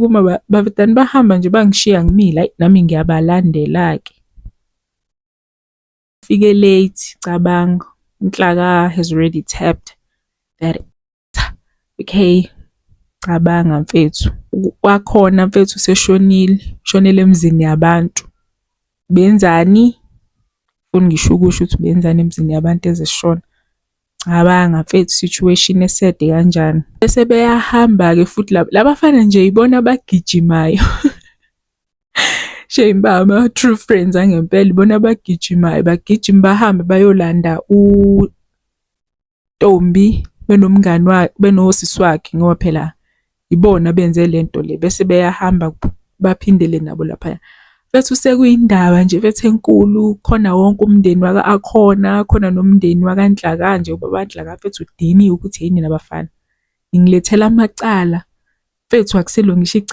Uma bavedane bahamba nje bangishiya ngimile, hhayi nami ngiyabalandela-ke. Fike late, cabanga, uNhlaka has already tapped that, okay, cabanga mfethu. Kwakhona mfethu useshonile, ushonele emzini yabantu. Benzani? Angifuni ngisho ukusho ukuthi benzani emzini yabantu ezeshona. Cabanga mfethu situation e-sad kanjani. Bese beyahamba-ke futhi laba labafana nje ibona abagijimayo. Shame ba ama-true friends angempela, ibona abagijimayo, bagijima bahambe bayolanda uNtombi benomngani wakhe, benosisi wakhe ngoba phela ibona abenze lento le, bese beyahamba baphindele nabo laphaya. Mfethu sekuyindaba nje mfethu enkulu, khona wonke umndeni waka-Akhona, khona nomndeni wakaNhlaka nje, ubaba kaNhlaka mfethu udiniwe ukuthi yini nabafana, ningilethela amacala. Mfethu akusilo ngisho icala.